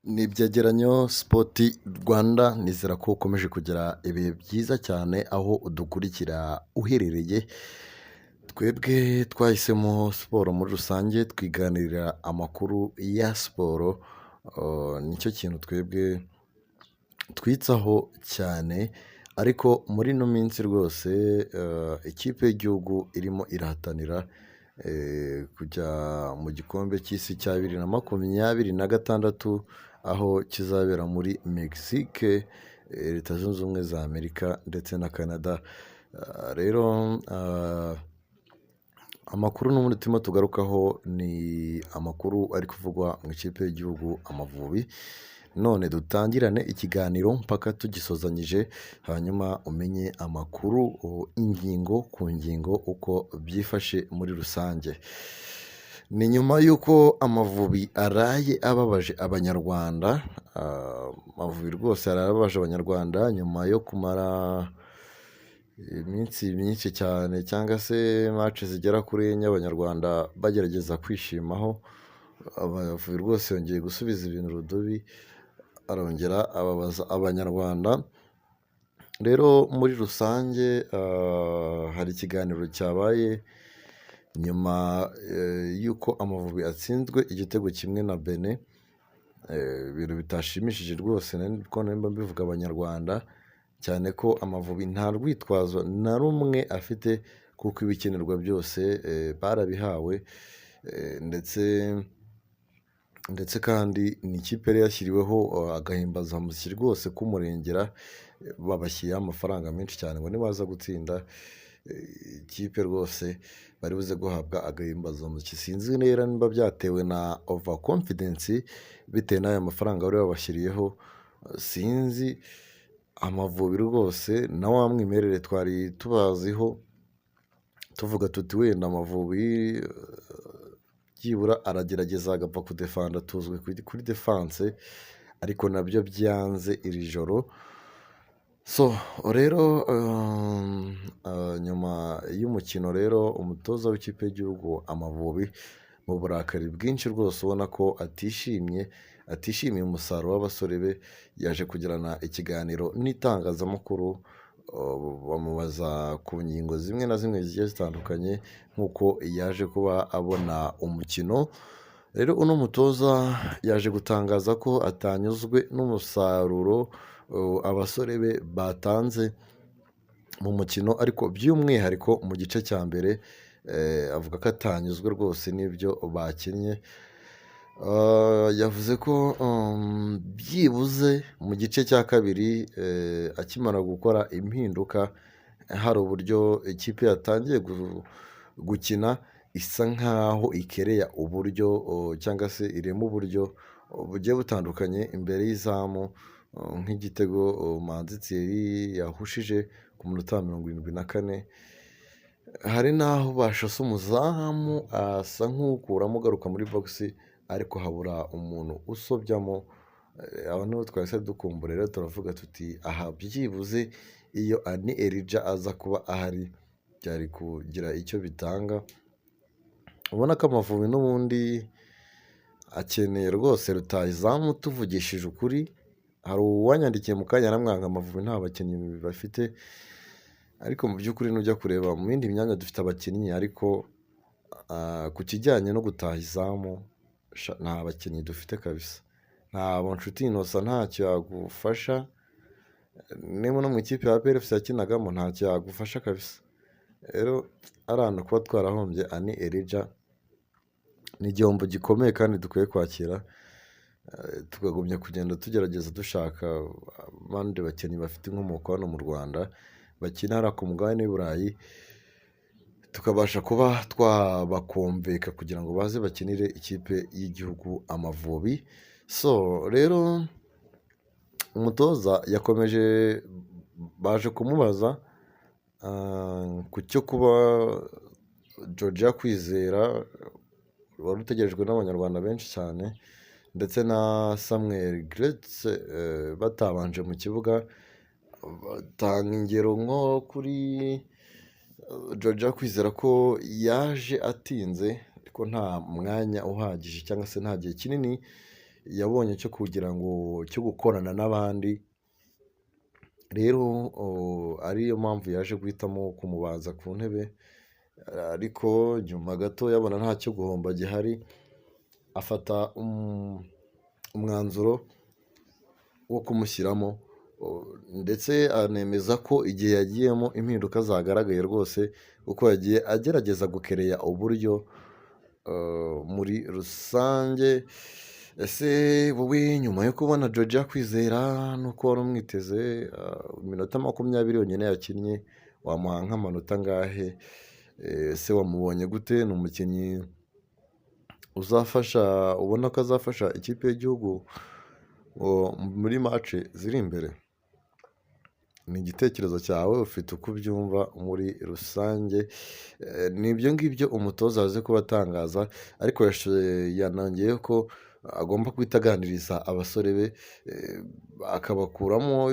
Ni ibyegeranyo Sport Rwanda, nizera ko ukomeje kugira ibihe byiza cyane aho udukurikira uherereye. Twebwe twahisemo siporo muri rusange, twiganirira amakuru ya siporo, nicyo kintu twebwe twitsaho cyane. Ariko muri ino minsi rwose ikipe y'igihugu irimo irahatanira kujya mu gikombe cy'isi cya 2026, aho kizabera muri Mexique, Leta Zunze Ubumwe za Amerika ndetse na Canada. Rero amakuru n'ubundi turimo tugarukaho ni amakuru ari kuvugwa mu ikipe y'igihugu Amavubi. None dutangirane ikiganiro mpaka tugisozanyije, hanyuma umenye amakuru ingingo ku ngingo uko byifashe muri rusange. Ni nyuma y'uko Amavubi araye ababaje Abanyarwanda. Amavubi rwose araye ababaje Abanyarwanda nyuma yo kumara iminsi myinshi cyane, cyangwa se match zigera kuri enye, Abanyarwanda bagerageza kwishimaho. Amavubi rwose yongeye gusubiza ibintu rudubi, arongera ababaza Abanyarwanda. Rero muri rusange hari ikiganiro cyabaye nyuma y'uko Amavubi atsinzwe igitego kimwe na Benin, ibintu bitashimishije rwose niko mba mbivuga Abanyarwanda, cyane ko Amavubi nta rwitwazo na rumwe afite kuko ibikenerwa byose barabihawe, ndetse kandi ni ikipe yari yashyiriweho agahimbazamusyi rwose k'umurengera, babashyiriyeho amafaranga menshi cyane ngo nibaza gutsinda ikipe rwose bari buze guhabwa agahimbazamusyi. Sinzi rero niba byatewe na over confidence bitewe n'aya mafaranga bari babashyiriyeho, sinzi. Amavubi rwose na wa mwimerere twari tubaziho, tuvuga tuti wenda Amavubi byibura aragerageza agapfa kudefanda, tuzwi kuri défense, ariko nabyo byanze iri joro. So rero nyuma y'umukino rero, umutoza w'ikipe y'igihugu Amavubi, mu burakari bwinshi rwose, ubona ko atishimye, atishimiye umusaruro w'abasore be, yaje kugirana ikiganiro n'itangazamakuru, bamubaza ku ngingo zimwe na zimwe zigiye zitandukanye nk'uko yaje kuba abona umukino. Rero uno mutoza yaje gutangaza ko atanyuzwe n'umusaruro abasore be batanze mu mukino, ariko by'umwihariko mu gice cya mbere, avuga ko atanyuzwe rwose n'ibyo bakinnye. Yavuze ko byibuze mu gice cya kabiri, akimara gukora impinduka, hari uburyo ikipe yatangiye gukina isa nkaho ikereya uburyo cyangwa se irema uburyo bugiye butandukanye imbere y'izamu, nk'igitego Manzi Thierry yahushije ku munota wa 74. Hari n'aho bashose umuzamu asa nk'ukuramo ugaruka muri box, ariko habura umuntu usobyamo. Aba nibo twahise dukumbura. Rero turavuga tuti aha byibuze iyo Ani Elijah aza kuba ahari byari kugira icyo bitanga. Ubona ko Amavubi n'ubundi akeneye rwose rutahizamu. Tuvugishije ukuri, hari uwanyandikiye mu kanya aramwanga, Amavubi nta bakinnyi bafite, ariko mu by'ukuri nujya kureba mu yindi myanya dufite abakinnyi, ariko ku kijyanye no gutaha izamu nta bakinnyi dufite kabisa. Nta Nshuti Innocent, ntacyo yagufasha. Niba no mu ikipe ya APR FC yakinagamo, ntacyo yagufasha kabisa. Rero ari ahantu kuba twarahombye Ani Elijah ni igihombo gikomeye kandi dukwiye kwakira, tukagumya kugenda tugerageza dushaka abandi bakinnyi bafite inkomoko hano mu Rwanda bakina hariya ku mugabane w'i Burayi, tukabasha kuba twabakomveka kugira ngo baze bakinire ikipe y'igihugu Amavubi. So rero umutoza yakomeje, baje kumubaza ku cyo kuba Georgia Kwizera wari utegerejwe n'Abanyarwanda benshi cyane ndetse na Samuel Gertz batabanje mu kibuga. Batanga ingero nko kuri Georgia Kwizera ko yaje atinze, ariko nta mwanya uhagije cyangwa se nta gihe kinini. yabonye cyo kugira ngo cyo gukorana n'abandi. Rero ariyo mpamvu yaje guhitamo kumubanza ku ntebe, ariko nyuma gato yabona ntacyo guhomba gihari, afata umwanzuro wo kumushyiramo, ndetse anemeza ko igihe yagiyemo impinduka zagaragaye rwose, kuko yagiye agerageza gukereya uburyo muri rusange. Ese wowe, nyuma yo kubona Jojea Kwizera nuko wari umwiteze, iminota 20 yonyine yakinnye, wamuha nk'amanota angahe? Ese wamubonye gute? Ni umukinnyi uzafasha, ubona ko azafasha ikipe y'igihugu muri match ziri imbere? Ni igitekerezo cyawe, ufite uko ubyumva muri rusange. Ni ibyo ngibyo umutoza yaje kuba atangaza, ariko yanongeyeho ko agomba guhita aganiriza abasore be, akabakuramo,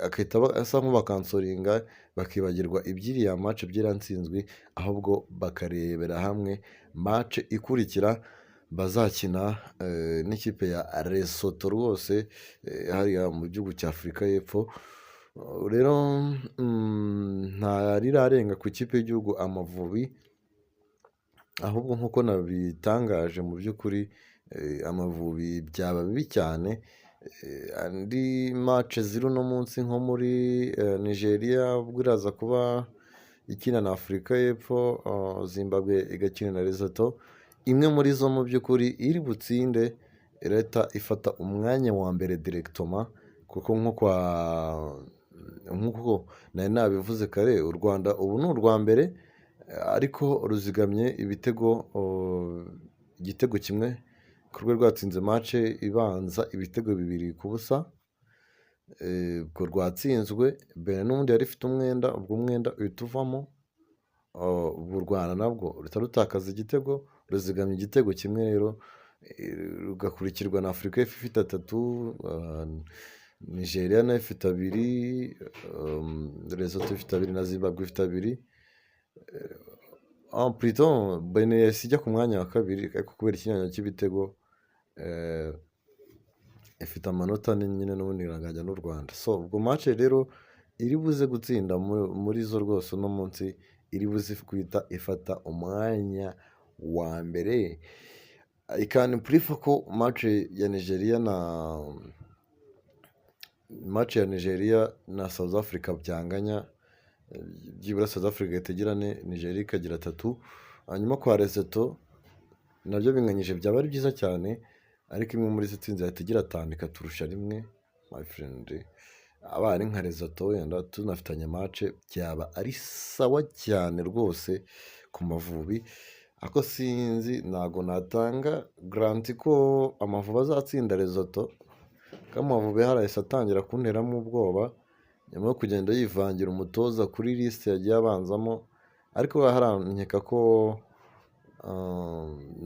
agahita asa nk'ubakansoringa, bakibagirwa iby'iriya match, by'iriya ntsinzwi, ahubwo bakarebera hamwe match ikurikira bazakina n'ikipe ya Lesotho rwose, hariya mu gihugu cya Afurika y'Epfo. Rero nta rirarenga ku ikipe y'igihugu Amavubi, ahubwo nk'uko nabitangaje, mu by'ukuri Amavubi byaba bibi cyane. Andi match ziri uno munsi, nko muri Nigeria ubwo iraza kuba ikina na Afurika y'Epfo, Zimbabwe igakina na Lesotho, imwe muri zo mu by'ukuri iri butsinde irahita ifata umwanya wa mbere directement, kuko nk'uko nari nabivuze kare, u Rwanda ubu ni urwa mbere, ariko ruzigamye ibitego, igitego kimwe, ku rwego rwatsinze match ibanza ibitego 2-0. Ubwo rwatsinzwe, Benin n'ubundi yari ifite umwenda, ubwo umwenda uhita uvamo. Ubwo u Rwanda nabwo ruhita rutakaza igitego, ruzigamye igitego kimwe rero, rugakurikirwa na Afurika y'Epfo ifite atatu, Nigeria nayo ifite abiri, Lesotho ifite abiri na Zimbabwe ifite abiri. Plutôt Benin yahise ijya ku mwanya wa kabiri, ariko kubera ikinyuranyo cy'ibitego ifite amanota ane nyine, n'ubundi iranganya n'u Rwanda. So ubwo match rero iri buze gutsinda muri zo rwose uno munsi, iri buze guhita ifata umwanya wa mbere. I can prefer ko match ya Nigeria na South Africa byanganya, byibura South Africa igahita igira ane, Nigeria ikagira atatu, hanyuma kwa Lesotho nabyo binganyije byaba ari byiza cyane, ariko imwe muri zo itsinze yahita igira atanu, ikaturusha rimwe, my friend. Abaye ari nka Lesotho wenda tunafitanye match, byaba ari sawa cyane rwose ku Mavubi. Ariko sinzi, ntabwo natanga garantie ko Amavubi azatsinda Lesotho, kuko Amavubi harahise atangira kunteramo ubwoba nyuma yo kugenda yivangira umutoza kuri liste yagiye abanzamo. Ariko harankeka ko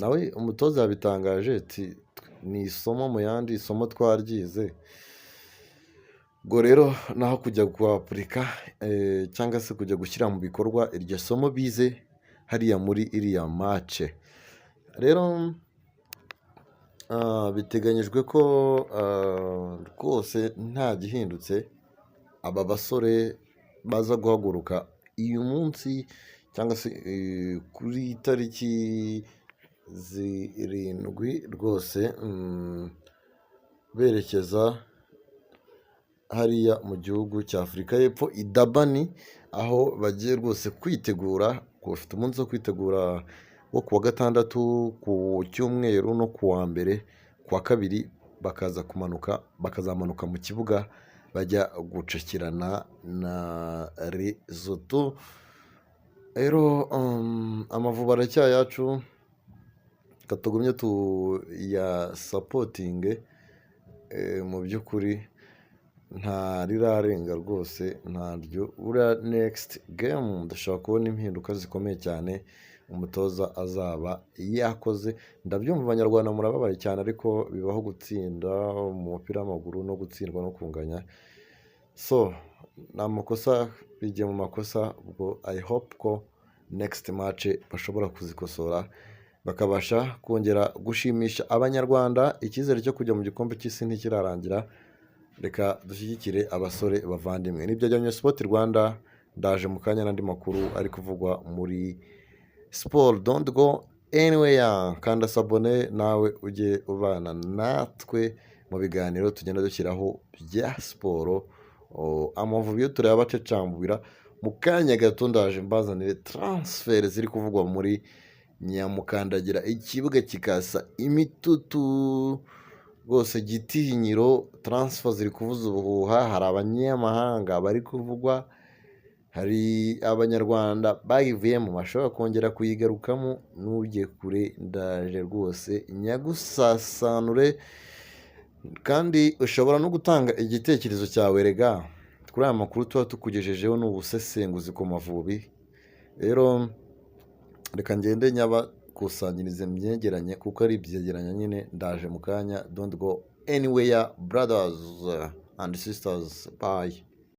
nawe umutoza yabitangaje ati: "Ni isomo mu yandi, isomo twaryize." Ubwo rero naho kujya kuhapurika cyangwa se kujya gushyira mu bikorwa iryo somo bize hariya muri iriya match. Rero biteganyijwe ko rwose nta gihindutse, aba basore baza guhaguruka uyu munsi cyangwa se kuri tariki 7 rwose, berekeza hariya mu gihugu cya Afurika y'Epfo i Durban, aho bagiye rwose kwitegura. Bafite umunsi wo kwitegura wo ku wa gatandatu, ku cyumweru no ku wa mbere, ku wa kabiri bakaza kumanuka, bakazamanuka mu kibuga bajya gucakirana na Lesotho. Rero Amavubi aracyari ayacu, reka tugumye tuyasapotinge. Mu by'ukuri nta rirarenga rwose, ntaryo. Buriya next game dushobora kubona impinduka zikomeye cyane umutoza azaba yakoze. Ndabyumva, Abanyarwanda murababaye cyane, ariko bibaho gutsinda mu mupira w'amaguru no gutsindwa no kunganya. So ni amakosa, bigiye mu makosa. Ubwo I hope ko next match bashobora kuzikosora. bakabasha kongera gushimisha Abanyarwanda. Icyizere cyo kujya mu gikombe cy'isi ntikirarangira. Reka dushyigikire abasore bavandimwe. Nibyo Byegeranyo Sport Rwanda. Ndaje mu kanya n'andi makuru ari kuvugwa muri siporo. Don't go anywhere, kanda s'abonner nawe ujye ubana natwe mu biganiro tugenda dushyiraho bya siporo. Amavubi yo turayabacecambura mu kanya gato. Ndaje mbazanire transfer ziri kuvugwa muri Nyamukandagira, ikibuga kikasa imitutu rwose. Gitinyiro, transfer ziri kuvuza ubuhuha. Hari abanyamahanga bari kuvugwa, hari Abanyarwanda bayivuyemo bashobora kongera kuyigarukamo. Ntujye kure, ndaje rwose nyagusasanure. Kandi ushobora no gutanga igitekerezo cyawe rega kuri aya makuru tuba tukugejejeho, ni ubusesenguzi ku Mavubi. Rero reka ngende nyabakusanyirize myegeranye, kuko ari ibyegeranyo nyine. Ndaje mu kanya, don't go anywhere, brothers and sisters, bye.